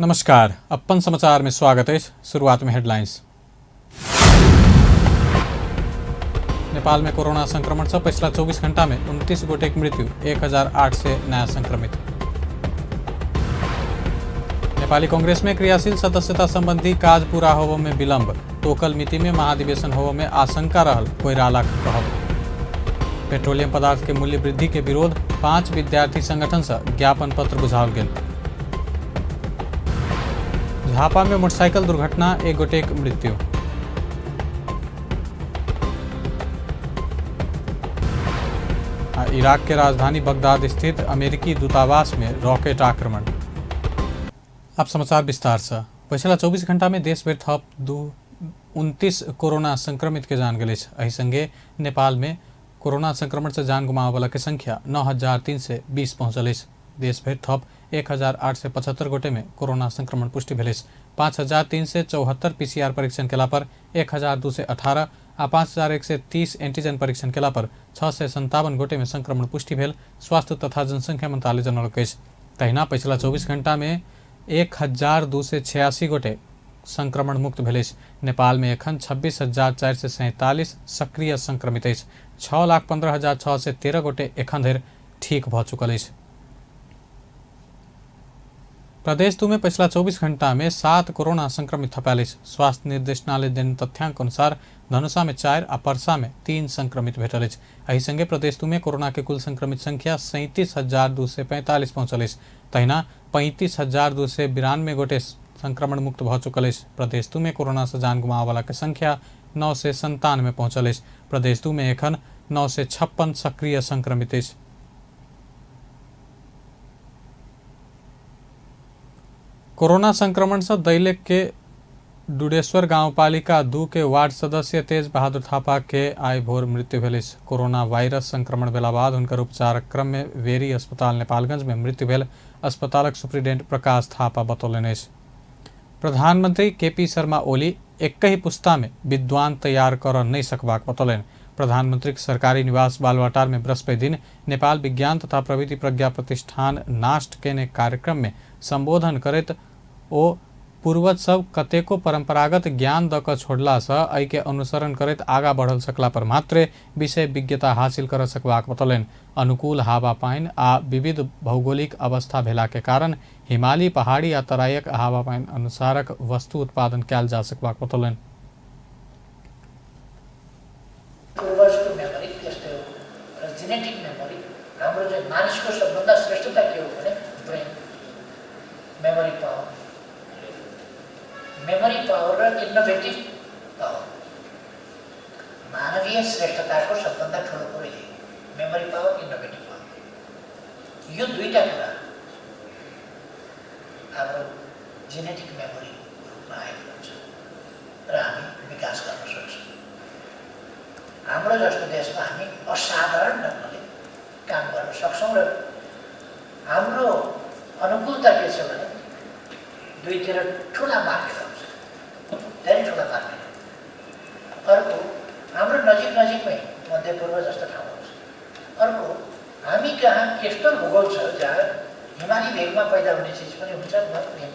नमस्कार, अपन समाचार में स्वागत है। शुरुआत में हेडलाइंस। नेपाल में कोरोना संक्रमण से पिछला 24 घंटा में 29 गोटे की मृत्यु, 1008 से नया संक्रमित। नेपाली कांग्रेस में क्रियाशील सदस्यता संबंधी काज पूरा होबो में विलंब, तोकल मिति में महाधिवेशन होबो में आशंका रहल कोइराला कहब। पेट्रोलियम पदार्थ के मूल्य वृद्धि के विरोध 5 विद्यार्थी संगठन से ज्ञापन पत्र बुझाओल गेल। झापा में मोटरसाइकिल दुर्घटना, एक गोटे के मृत्यु। आ इराक के राजधानी बगदाद स्थित अमेरिकी दूतावास में रॉकेट आक्रमण। अब समाचार विस्तार से। पछिला 24 घंटा में देश भरि थप 229 कोरोना संक्रमित के जान गेल अछि। एहि संगे नेपाल में कोरोना संक्रमण से जान गुमाबय के संख्या 9320 पहुंचल अछि। देश भरि थप 1875 गोटे में कोरोना संक्रमण पुष्टि भेल अछि। 5374 पीसीआर परीक्षण केला पर 1218 आ 5130 एंटीजन परीक्षण केला पर 657 गोटे में संक्रमण पुष्टि भेल स्वास्थ्य तथा जनसंख्या मंत्रालय जनौलक अछि। तहिना पछिला 24 घंटा में 1286 गोटे संक्रमण मुक्त भेल अछि। नेपाल में एखन 26,447 सक्रिय संक्रमित अछि। 6,15,613 गोटे एखन धरि ठीक भऽ चुकल अछि। प्रदेश 2 में पिछला 24 घंटा में 7 कोरोना संक्रमित थपायल अछि। स्वास्थ्य निर्देशनालय देने तथ्यांक अनुसार धनुषा में 4 आ परसा में 3 संक्रमित भेटल अछि। एहि संगे प्रदेश 2 में कोरोना के कुल संक्रमित संख्या 37,245 पहुंचल अछि। तहिना 35,292 गोटे संक्रमण मुक्त भऽ चुकल अछि। प्रदेश 2 में कोरोना से जान गुमाबय के संख्या 997 पहुंचल अछि। प्रदेश 2 में एखन 956 सक्रिय संक्रमित अछि। कोरोना संक्रमण से दैलेख के डुडेश्वर गाउँपालिका 2 के वार्ड सदस्य तेज बहादुर थापा के आइ भोर मृत्यु भेल अछि। कोरोना वायरस संक्रमण भेला बाद हुनकर उपचार क्रम में वेरी अस्पताल नेपालगंज में मृत्यु भेल अस्पतालक सुप्रिंटेंडेंट प्रकाश थापा बतौलनि अछि। प्रधानमंत्री केपी शर्मा ओली एकहि पुस्ता में विद्वान तैयार कर नहीं सकबाक बतौलनि। प्रधानमंत्री के सरकारी निवास बालवाटार में बृहस्पति दिन नेपाल विज्ञान तथा प्रविधि प्रज्ञा प्रतिष्ठान नास्ट केने कार्यक्रम में संबोधन करैत ओ पूर्वज सब कतेको परंपरागत ज्ञान दऽ कऽ छोड़लासँ एहिके अनुसरण करैत आगा बढ़ल सकला पर मात्रे विषय विज्ञता हासिल कर सकबाक बतौलनि। अनुकूल हावा पानि आ विविध भौगोलिक अवस्था भेला के कारण हिमाली, पहाड़ी आ तराईक हावा पानि अनुसारक वस्तु उत्पादन कयल जा सकबाक बतौलनि। पूर्वजको मेमोरी त्यस्तै हो र जेनेटिक मेमोरी हाम्रो चाहिँ मानिसको सबभन्दा श्रेष्ठता के हो भने brain, memory power, memory power र इनोभेटिभ पावर। मानवीय श्रेष्ठताको सबभन्दा ठुलो कुरो यही, मेमोरी पावर, इनोभेटिभ पावर। यो दुईटा कुरा हाम्रो जेनेटिक मेमोरी रूपमा आएको हुन्छ र हामी विकास गर्न सक्छौँ। हाम्रो जस्तो देशमा हामी असाधारण ढङ्गले काम गर्न सक्छौँ र हाम्रो अनुकूलता के छ भने दुईतिर ठुला मार्केटहरू छ, धेरै ठुला मार्केट। अर्को हाम्रो नजिक नजिकमै मध्यपूर्व जस्तो ठाउँहरू छ। अर्को हामी कहाँ यस्तो भूगोल छ जहाँ हिमाली भेगमा पैदा हुने चिज पनि हुन्छ,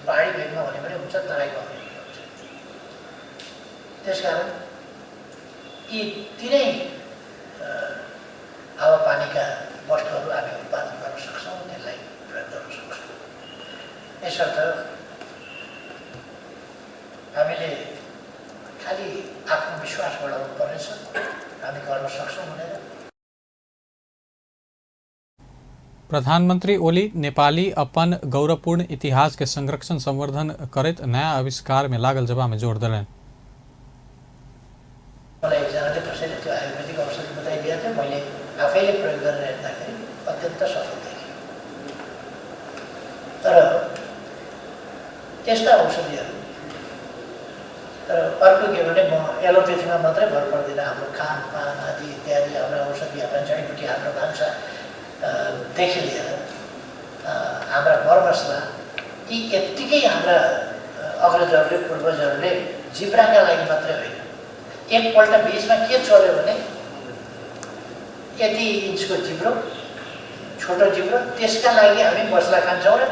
पहाडी भेगमा हुने पनि हुन्छ, तराईमा हुने पनि हुन्छ। त्यसकारण यी तिनै हावापानीका वस्तुहरू हामी उत्पादन गर्न सक्छौँ, त्यसलाई प्रयोग गर्न सक्छौँ। यसर्थ हामीले खालि आत्मविश्वास बढाउनु पर्नेछ, हामी गर्न सक्छौँ भनेर। प्रधानमंत्री ओली नेपाली अपन गौरवपूर्ण इतिहास के संरक्षण संवर्धन करैत नया आविष्कार में लागल जबा में जोर देलनि। मलाई एकजनाले कसैले त्यो आयुर्वेदिक औषधि बताइदिएको थियो, मैले आफैले प्रयोग गरेर हेर्दाखेरि अत्यन्त सफल देखियो। तर त्यस्ता औषधिहरू, तर अर्को के भने म एलोपेथीमा मात्रै भर पर्दिनँ। हाम्रो खानपान आदि इत्यादि, हाम्रो औषधि, हाम्रा जडीबुटी, हाम्रो भान्सा देखि लिएर हाम्रा मरमसला यी यत्तिकै हाम्रा अग्रजहरूले पूर्वजहरूले जिब्राका लागि मात्रै होइन। एकपल्ट बिचमा के चल्यो भने यति इन्चको जिब्रो, छोटो जिब्रो, त्यसका लागि हामी मसला खान्छौँ र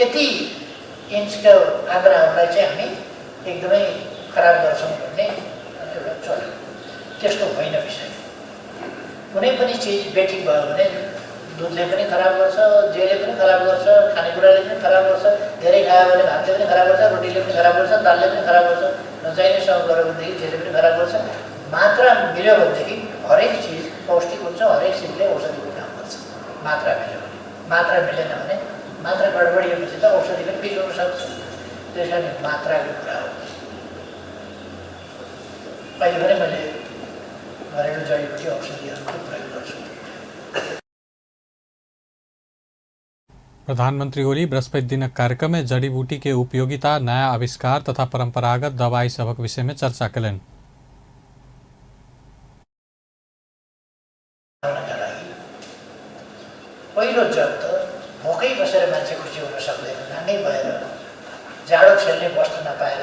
यति इन्चको आन्द्राहरूलाई चाहिँ हामी एकदमै खराब गर्छौँ भन्ने एउटा चलन, त्यस्तो होइन विषय। कुनै पनि चिज बेठिक भयो भने दुधले पनि खराब गर्छ, जेले पनि खराब गर्छ, खानेकुराले पनि खराब गर्छ, धेरै खायो भने भातले पनि खराब गर्छ, रोटीले पनि खराब गर्छ, दालले पनि खराब गर्छ, नचाहिनेसँग गऱ्यो भनेदेखि जेले पनि खराब गर्छ। मात्रा मिल्यो भनेदेखि हरेक चिज पौष्टिक हुन्छ, हरेक चिजले औषधिको काम गर्छ। मात्रा मिल्यो भने, मात्रा मिलेन भने, मात्रा गडबडिएपछि त औषधि पनि बिग्रन सक्छ। त्यस कारण मात्राको कुरा हो। अहिले पनि मैले घरेलु जडीबुटी औषधिहरूको प्रयोग गर्छु। प्रधानमंत्री ओली बृहस्पति दिनक कार्यक्रम में जड़ी बूटी के उपयोगिता, नया आविष्कार तथा परंपरागत दवाई सभक विषय में चर्चा कयलनि। पहिलो जब त भोकै बसेर मान्छे खुसी हुन सक्दैन, नाङ्गै भएर, जाडो छेल्ने वस्त्र नपाएर,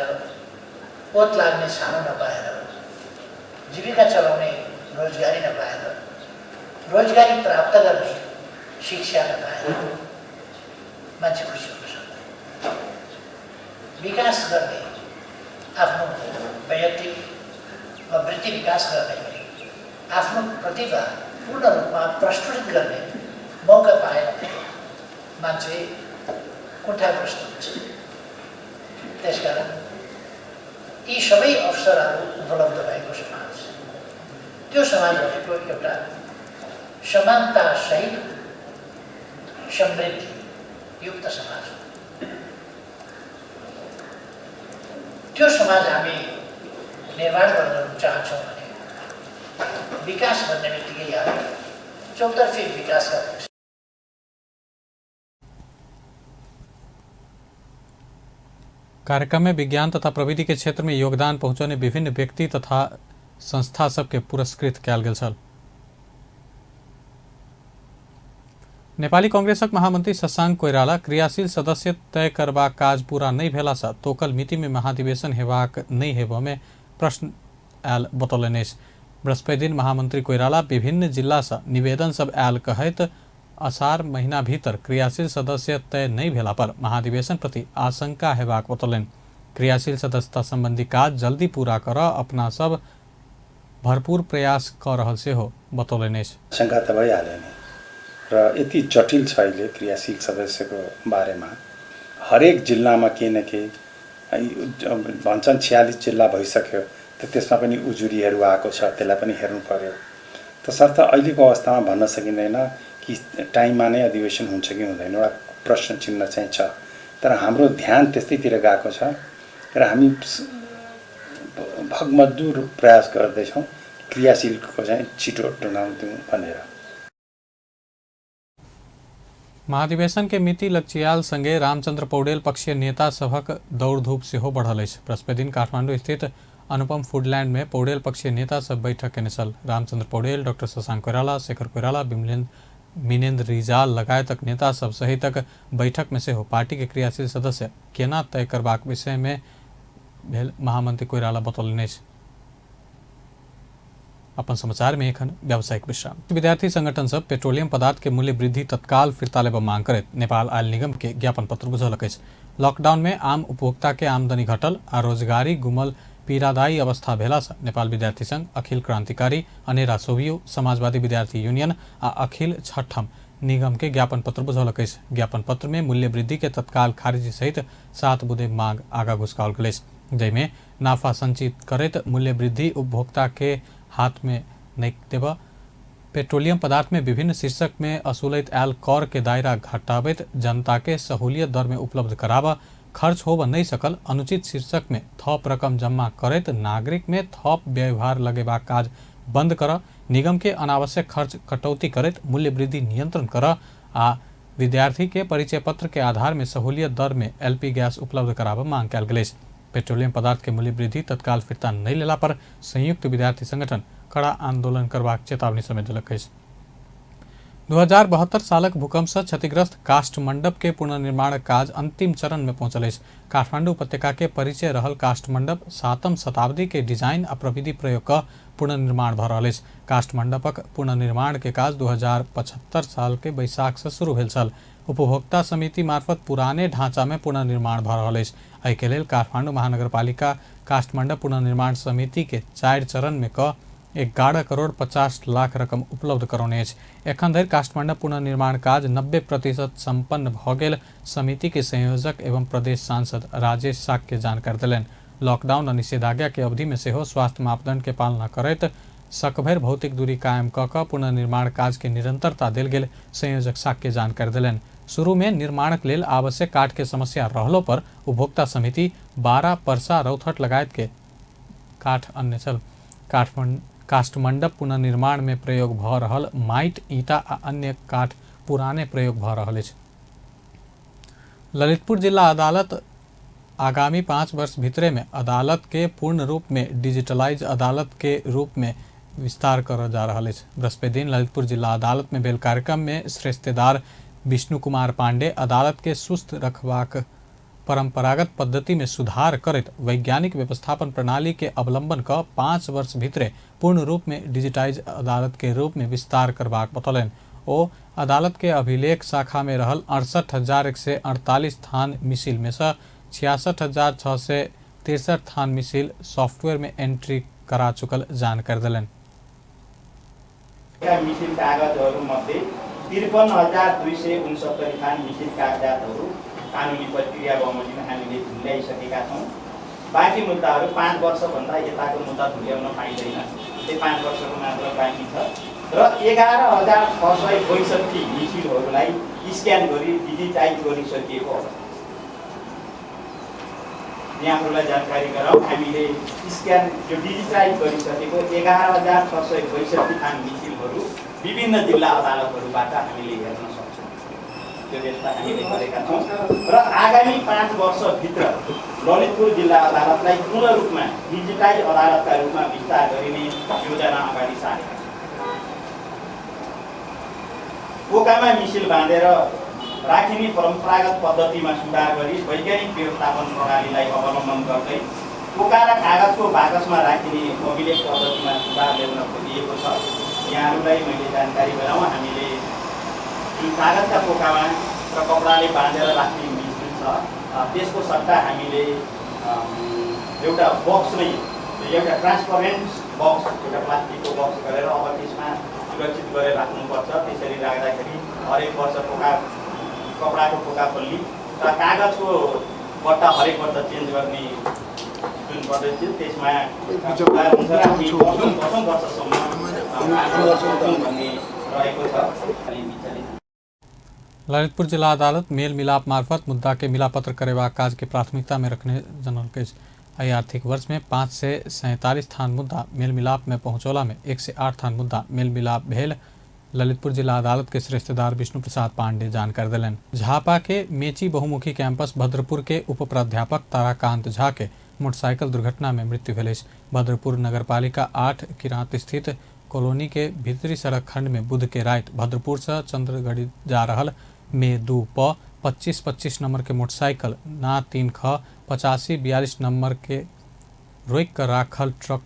ओत लाग्ने छानो नपाएर, जीविका चलाउने रोजगारी नपाएर, रोजगारी प्राप्त गर्ने शिक्षा नपाएर मान्छे खुसी हुन सक्दैन। विकास गर्ने, आफ्नो वैयक्तिक वा वृत्ति विकास गर्ने, आफ्नो प्रतिभा पूर्ण रूपमा प्रस्फुटित गर्ने मौका पाएन भने मान्छे कुण्ठाग्रस्त हुन्छ। त्यसकारण यी सबै अवसरहरू उपलब्ध भएको समाज, त्यो समाज भनेको एउटा समानतासहित समृद्धियुक्त समाज हो। त्यो समाज हामी निर्माण गर्न चाहन्छौँ भने विकास भन्ने बित्तिकै हामी चौतर्फी विकासका पक्ष। कार्यक्रम में विज्ञान तथा प्रविधि के क्षेत्र में योगदान पहुंचौने विभिन्न व्यक्ति तथा संस्था सबके पुरस्कृत कयल गेल छल। नेपाली कांग्रेसक महामंत्री शशांक कोइराला क्रियाशील सदस्य तय करबाक काज पूरा नहि भेला सँ तोकल मिति में महाधिवेशन हेबाक नहि हेबऽ में प्रश्न आयल बतौलनि अछि। बृहस्पति दिन महामंत्री कोइराला विभिन्न जिला सँ निवेदन सब आयल कहैत असार महीना भीतर क्रियाशील सदस्य तय नहि भेला पर महाधिवेशन प्रति आशंका हेबाक बतौलनि। क्रियाशील सदस्यता संबंधी काज जल्दी पूरा कर अपना सब भरपूर प्रयास कऽ रहल सेहो बतौलनि अछि। शङ्का त भइहाल्यो नि, र यति जटिल छ अहिले क्रियाशील सदस्यको बारेमा। हरेक जिल्लामा केही न केही भन्छन्, 46 जिल्ला भइसक्यो त त्यसमा पनि उजुरीहरू आएको छ, त्यसलाई पनि हेर्नु पर्यो। तसर्थ अहिलेको अवस्थामा भन्न सकिँदैन कि टाइममा नै अधिवेशन हुन्छ कि हुँदैन, एउटा प्रश्न चिन्ह चाहिँ छ। तर हाम्रो ध्यान त्यस्तैतिर गएको छ र हामी भगमजदुर प्रयास गर्दैछौँ क्रियाशीलको चाहिँ छिटो टुङ्गाउँ भनेर। महाधिवेशन के मिति लक्षियाल संगे रामचंद्र पौडेल पक्षीय नेता सभक दौड़धूप सेहो बढ़ल अछि। बृहस्पति दिन काठमांडू स्थित अनुपम फूडलैंड में पौडेल पक्षीय नेता सब बैठक केने छल। रामचंद्र पौडेल, डॉक्टर शशांक कोइराला, शेखर कोइराला, मिनेन्द्र रिजाल लगायतक नेता सब सहितक बैठक में सेहो पार्टी के क्रियाशील सदस्य केना तय करबाक विषय में भेल महामंत्री कोइराला बतौलनि अछि। अपन समाचार में एखन व्यावसायिक विश्राम। विद्यार्थी संगठन सब पेट्रोलियम पदार्थ के मूल्य वृद्धि तत्काल फिर्ता लेबऽ मांग करैत नेपाल आयल निगम के ज्ञापन पत्र बुझौलक अछि। लॉकडाउन में आम उपभोक्ता के आमदनी घटल आ रोजगारी गुमल पीड़ादायी अवस्था भेला सँ नेपाल विद्यार्थी संघ, अखिल क्रांतिकारी, अनेरा सोभियो, समाजवादी विद्यार्थी यूनियन आ अखिल छठम निगम के ज्ञापन पत्र बुझौलक अछि। ज्ञापन पत्र में मूल्य वृद्धि के तत्काल खारिजी सहित 7 बुँदे मांग आगा घुसकाओल गेल अछि, जाहिमे नाफा संचित करैत मूल्य वृद्धि उपभोक्ता के हाथ में नहि देबऽ, पेट्रोलियम पदार्थ में विभिन्न शीर्षक में असूलैत आयल कर के दायरा घटाबैत जनता के सहूलियत दर में उपलब्ध कराबऽ, खर्च होबऽ नहि सकल अनुचित शीर्षक में थप रकम जमा करैत नागरिक में थप व्यवहार लगेबाक काज बंद करऽ, निगम के अनावश्यक खर्च कटौती करैत मूल्य वृद्धि नियंत्रण करऽ आ विद्यार्थी के परिचय पत्र के आधार में सहूलियत दर में एलपी गैस उपलब्ध कराबऽ मांग कयल गेल अछि। पेट्रोलियम पदार्थ के मूल्य वृद्धि तत्काल फिर्ता नहि लेला पर संयुक्त विद्यार्थी संगठन कड़ा आंदोलन करबाक चेतावनी समेत देलक अछि। 2072 सालक भूकंप से क्षतिग्रस्त काष्ठ मंडप के पुनर्निर्माण काज अंतिम चरण में पहुंचल अछि। काठमांडू उपत्यका के परिचय रहल काष्ठ मंडप 7म शताब्दी के डिजाइन आ प्रविधि प्रयोग क पुनर्निर्माण भऽ रहल अछि। काष्ठ मंडपक पुनर्निर्माण के काज 2075 साल के बैसाख से शुरू भेल छल। उपभोक्ता समिति मार्फत पुराने ढाँचा में पुनर्निर्माण भऽ रहल अछि। एहिके लेल काठमांडू महानगरपालिका काष्ठमंडप पुनर्निर्माण समिति के 4 चरण में क 11 करोड़ 50 लाख रकम उपलब्ध करौने अछि। एखन धरि काष्ठमंडप पुनर्निर्माण काज 90% सम्पन्न भऽ गेल समिति के संयोजक एवं प्रदेश सांसद राजेश साक्य जानकारी देलनि। लॉकडाउन आ निषेधाज्ञा के अवधि में सेहो स्वास्थ्य मापदंड के पालना करैत सकभरि भौतिक दूरी कायम कऽ कऽ पुनर्निर्माण काज के निरंतरता देल गेल संयोजक साक्य जानकारी देलनि। शुरू में निर्माणक लेल आवश्यक काठ के समस्या रहलो पर उपभोक्ता समिति 12 परसा रौथट लगायत के काठ अन्य छल। काष्ठमंडप पुनर्निर्माण में प्रयोग भऽ रहल माटि, ईंटा आ अन्य काठ पुराने प्रयोग भऽ रहल अछि। ललितपुर जिला अदालत आगामी 5 वर्ष भीतरे में अदालत के पूर्ण रूप में डिजिटलाइज अदालत के रूप में विस्तार करल जा रहल अछि। बृहस्पति दिन ललितपुर जिला अदालत में भेल कार्यक्रम में श्रेष्ठेदार विष्णु कुमार पांडे अदालत के सुस्त रखबाक परंपरागत पद्धति में सुधार करैत वैज्ञानिक व्यवस्थापन प्रणाली के अवलंबन क 5 वर्ष भीतरे पूर्ण रूप में डिजिटाइज अदालत के रूप में विस्तार करबाक बतौलनि। ओ अदालत के अभिलेख शाखा में रहल 68,148 थान मिसिल में से 66,663 थान मिसिल सॉफ्टवेयर में एंट्री करा चुकल जानकारी देलनि। मिसिल कागजहरूमध्ये 53,269 थान मिसिल कागजातहरू कानुनी प्रक्रिया बमोजिम हामीले धुल्याइसकेका छौँ। बाँकी मुद्दाहरू 5 वर्षभन्दा यताको मुद्दा धुल्याउन पाइँदैन, त्यो 5 वर्षको मात्र बाँकी छ र 11,662 मिसिलहरूलाई स्क्यान गरी डिजिटाइज गरिसकिएको अवस्था। यहाँहरूलाई जानकारी गराउँ, हामीले स्क्यान यो डिजिटाइज गरिसकेको 11,662 थान मिसिलहरू विभिन्न जिल्ला अदालतहरूबाट हामीले हेर्न सक्छौँ। त्यो व्यवस्था हामीले गरेका छौँ र आगामी 5 वर्षभित्र ललितपुर जिल्ला अदालतलाई पूर्ण रूपमा डिजिटाइज अदालतका रूपमा विस्तार गरिने योजना अगाडि सारेका छौँ। पोकामा मिसिल बाँधेर राखिने परम्परागत पद्धतिमा सुधार गरी वैज्ञानिक व्यवस्थापन प्रणालीलाई अवलम्बन गर्दै पोका र कागजको बाकसमा राखिने अभिलेख पद्धतिमा सुधार ल्याउन खोजिएको छ। यहाँहरूलाई मैले जानकारी गराउँ, हामीले जुन कागजका पोकामा र कपडाले बाँधेर राख्ने मिसिल छ त्यसको सट्टा हामीले एउटा बक्स नै, एउटा ट्रान्सपरेन्ट बक्स, एउटा प्लास्टिकको बक्स गरेर अब त्यसमा सुरक्षित गरेर राख्नुपर्छ। त्यसरी राख्दाखेरि हरेक वर्ष पोका कपडाको पोका खोल्ने र कागजको बट्टा हरेक वर्ष चेन्ज गर्ने जुन पद्धति छ त्यसमा सुधार हुन्छ र हामी वर्षौँ वर्षसम्म भन्ने रहेको छ। ललितपुर जिला अदालत मेल मिलाप मार्फत मुद्दा के मिलापत्र करेबाक काज के प्राथमिकता में रखने जनौलक अछि। एहि आर्थिक वर्ष में 547 थान मुद्दा मेल मिलाप में पहुँचौला में 108 थान मुद्दा मेल मिलाप भेल ललितपुर जिला अदालत के श्रेष्ठदार विष्णु प्रसाद पांडे जानकारी देलनि। झापा के मेची बहुमुखी कैंपस भद्रपुर के उप प्राध्यापक ताराकांत झा के मोटरसाइकिल दुर्घटना में मृत्यु भेल अछि। भद्रपुर नगरपालिका 8 किरात स्थित कॉलोनी के भीतरी सड़क खंड में बुध के राति भद्रपुर से चंद्रगढ़ी जा रहल में 2 प 25-25 नंबर के मोटरसाइकिल ना 3 ख 85-42 नंबर के रोकि कऽ राखल ट्रक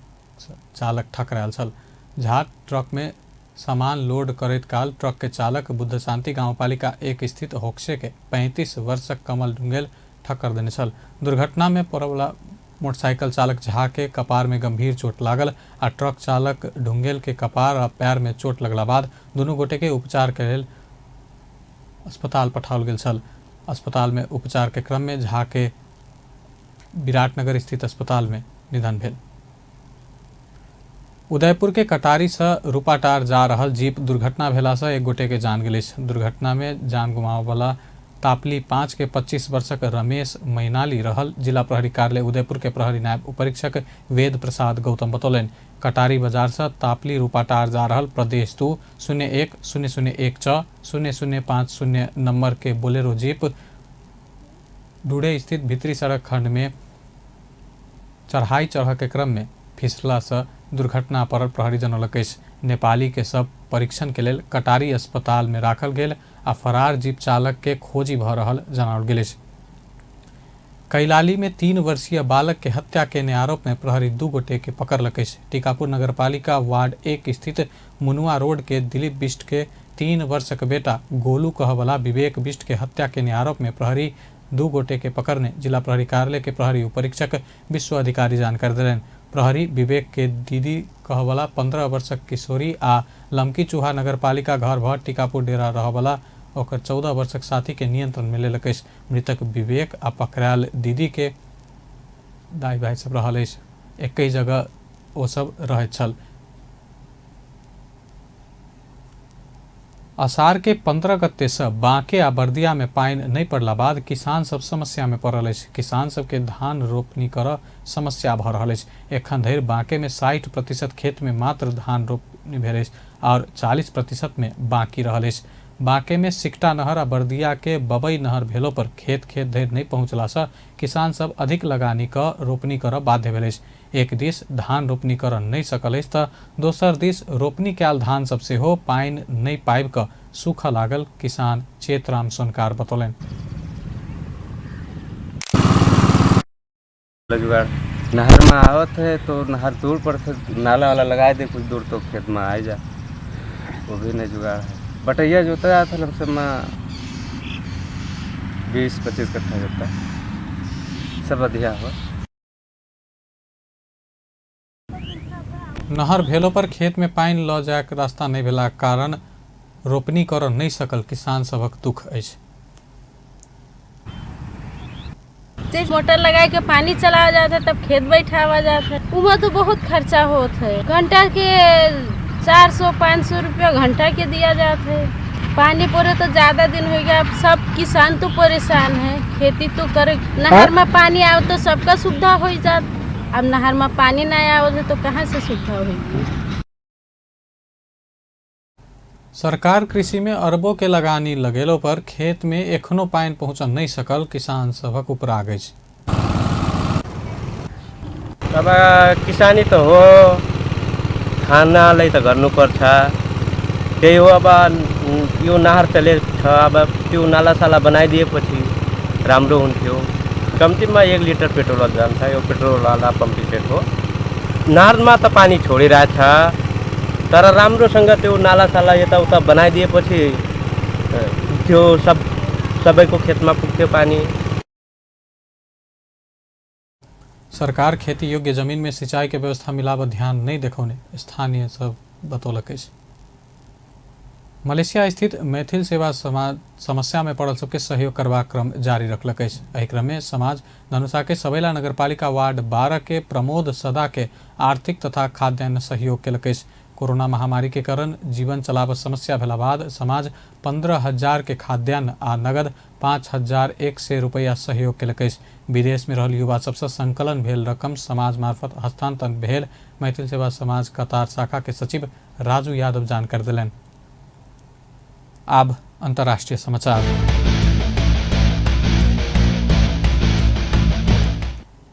चालक ठकरायल छल। झा ट्रक में सामान लोड करैत काल ट्रक के चालक बुद्ध शांति गांवपालिका 1 स्थित होक्से के 35 वर्षक कमल ढुंगेल ठक्कर देने छल। दुर्घटना में पड़वला मोटरसाइकिल चालक झा के कपार में गंभीर चोट लागल आ ट्रक चालक ढुंगेल के कपार आ पैर में चोट लगला बाद दुनू गोटे के उपचार के लेल अस्पताल पठाओल गेल छल। अस्पताल में उपचार के क्रम में झा के विराटनगर स्थित अस्पताल में निधन भेल। उदयपुर के कटारी से रूपाटार जा रहल जीप दुर्घटना भेला से एक गोटे के जान गेल अछि। दुर्घटना में जान गुमाबऽवला तापली 5 के 25 वर्षक रमेश मैनाली रहल जिला प्रहरी कार्यालय उदयपुर के प्रहरी नायब उपरीक्षक वेद प्रसाद गौतम बतौलनि। कटारी बाजार से तापली रूपाटार जा रहल प्रदेश 2 01 00 16 00 50 नंबर के बोलेरो जीप डूढ़े स्थित भीतरी सड़क खंड में चढ़ाई चढ़ के क्रम में फिसला से दुर्घटना पड़ल प्रहरी जनौलक अछि। नेपाली के सब परीक्षण के लेल कटारी अस्पताल में राखल गेल आ फरार जीप चालक के खोजी भऽ रहल जनाओल गेल अछि। कैलाली में 3 वर्षीय बालक के हत्या केने आरोप में प्रहरी 2 गोटे के पकड़लक अछि। टीकापुर नगरपालिका वार्ड 1 स्थित मुनुआ रोड के दिलीप बिष्ट के 3 वर्षक बेटा गोलू कहवला विवेक बिष्ट के हत्या के आरोप में प्रहरी 2 गोटे के पकड़ने जिला प्रहरी कार्यालय के प्रहरी उपरीक्षक विश्व अधिकारी जानकारी देलनि। प्रहरी विवेक के दीदी कहवला 15 वर्षक किशोरी आ लमकी चूहा नगरपालिका घर भर टीकापुर डेरा रहवला ओकर 14 वर्षक साथी के नियंत्रण में लेलक अछि। मृतक विवेक आ पकड़ायल दीदी के दाई भाई सब रहल अछि, एकहि जगह ओ सब रहैत छल। असार के 15 गते से बांके आ बर्दिया में पानि नहीं पड़ला बाद किसान सब समस्या में पड़ल अछि। किसान सबके धान रोपनी कर समस्या भऽ रहल अछि। एखन धरि बांके में 60% खेत में मात्र धान रोपनी भेल अछि और 40% में बाकी रहल अछि। बांके में सिकटा नहर आ बर्दिया के बबई नहर भेलो पर खेत खेत धरि नहीं पहुँचला से किसान सब अधिक लगानी क रोपनी कर बाध्य भेल अछि। एक दिस धान रोपनी कर नहीं सकल अछि तऽ दोसर दिस रोपनी कयल धान सब सेहो पानि नहीं पाबि कऽ सूखऽ लागल किसान चेतराम सोनकार बतौलनि। जुगाड़ नहर में आवत है तो नहर दूर पड़ते, नाला वाला लगा दे कुछ दूर तो खेत में आ जा, वो भी नहीं जुगाड़ है। बटैया जोता था लमसम में 20-25 कट्ठा जोता, सब अधिया हुआ। नहर भेलो पर खेत में पानि लऽ जायके रास्ता नहीं भेलाक कारण रोपनी कर नहीं सकल किसान सभक दुख अछि। मोटर लगा के पानी चलाया जाता है तब खेत बैठावा जाता है, उमा तो बहुत खर्चा होता है। घंटा के 400-500 रुपया घंटा के दिया जाता है। पानी पड़े तो ज़्यादा दिन हो गया, अब सब किसान तो परेशान है, खेती तो करे। नहर में पानी आओ तो सबका सुविधा हो जात, अब नहर में पानी नहीं आओ तो कहाँ से सुविधा होगी। सरकार कृषि में अरबों के लगानी लगेलो पर खेत में एखनो पानि पहुँच नहीं सकल किसान सभक उपराग अछि। अब किसानी त हो, खानालाई त गर्नुपर्छ, त्यही हो। अब यो नहर चलेको छ, अब त्यो नालासाला बनाइदिएपछि राम्रो हुन्थ्यो। कम्तीमा 1 लिटर पेट्रोल जान्छ, यो पेट्रोलवाला पम्पिङ सेट हो। नहरमा त पानी छोडिरहेछ, तर राम्रोसँग त्यो नालासाला यताउता बनाइदिएपछि त्यो सबैको खेतमा पुग्थ्यो पानी। सरकार खेती योग्य जमीन में सिंचाई के व्यवस्था मिलाब ध्यान नहीं देखौने स्थानीय सब बतौलक अछि। मलेशिया स्थित मैथिल सेवा समाज समस्या में पड़ल सबके सहयोग करबाक क्रम जारी रखलक अछि। एहि क्रम में समाज धनुषा के सबैला नगरपालिका वार्ड 12 के प्रमोद सदा के आर्थिक तथा खाद्यान्न सहयोग केलक अछि। कोरोना महामारी के कारण जीवन चलाब समस्या भेला बाद समाज 15,000 के खाद्यान्न आ नगद 5,100 रुपैया सहयोग केलक अछि। विदेश में रहल युवा सबसँ संकलन भेल रकम समाज मार्फत हस्तांतरण भेल मैथिल सेवा समाज कतार शाखा के सचिव राजू यादव जानकारी देलनि। आब अंतर्राष्ट्रीय समाचार।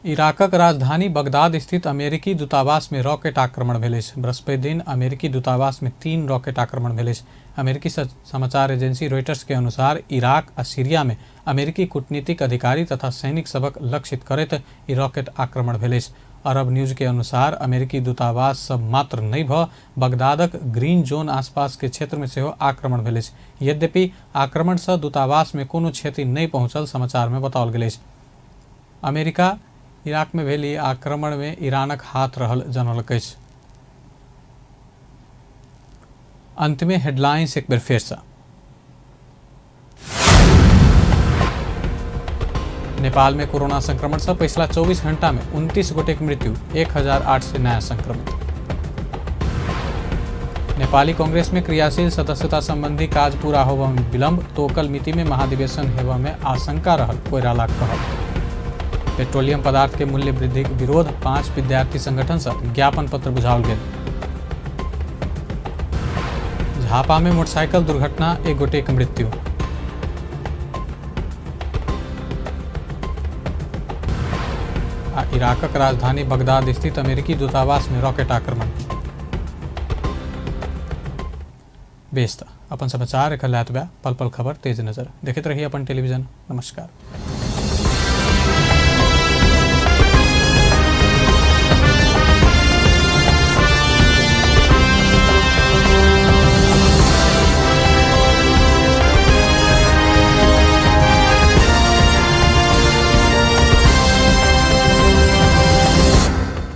इराकक राजधानी बगदाद स्थित अमेरिकी दूतावास में रॉकेट आक्रमण भेल अछि। बृहस्पति दिन अमेरिकी दूतावास में 3 रॉकेट आक्रमण भेल अछि। अमेरिकी समाचार एजेंसी रॉयटर्स के अनुसार इराक आ सीरिया में अमेरिकी कूटनीतिक अधिकारी तथा सैनिक सबक लक्षित करैत ई रॉकेट आक्रमण भेल अछि। अरब न्यूज के अनुसार अमेरिकी दूतावास सब मात्र नहि भ बगदादक ग्रीन जोन आसपास के क्षेत्र में सेहो आक्रमण भेल अछि। यद्यपि आक्रमण से दूतावास में कोनो क्षति नहि पहुंचल समाचार में बताओल गेल अछि। अमेरिका इराक में भेल ई आक्रमण में ईरानक हाथ रहल जनौलक अछि। अंत में हेडलाइंस एक बेर फेर से। नेपाल में कोरोना संक्रमण से पिछला 24 घंटा में 29 गोटे के मृत्यु, 1,008 नया संक्रमित। नेपाली कांग्रेस में क्रियाशील सदस्यता संबंधी काज पूरा होबय में विलंब, तोकल मिति में महाधिवेशन हेबय में आशंका रहल कोइराला कहब। पेट्रोलियम पदार्थ के मूल्य वृद्धि के विरोध 5 विद्यार्थी संगठन से ज्ञापन पत्र बुझाओल गेल। झापा में मोटरसाइकिल दुर्घटना, 1 गोटे के मृत्यु। आ इराकक राजधानी बगदाद स्थित अमेरिकी दूतावास में रॉकेट आक्रमण। बेस त अपन समाचार एखन पल पल खबर तेज नजर देखैत रही अपन टेलीविजन। नमस्कार।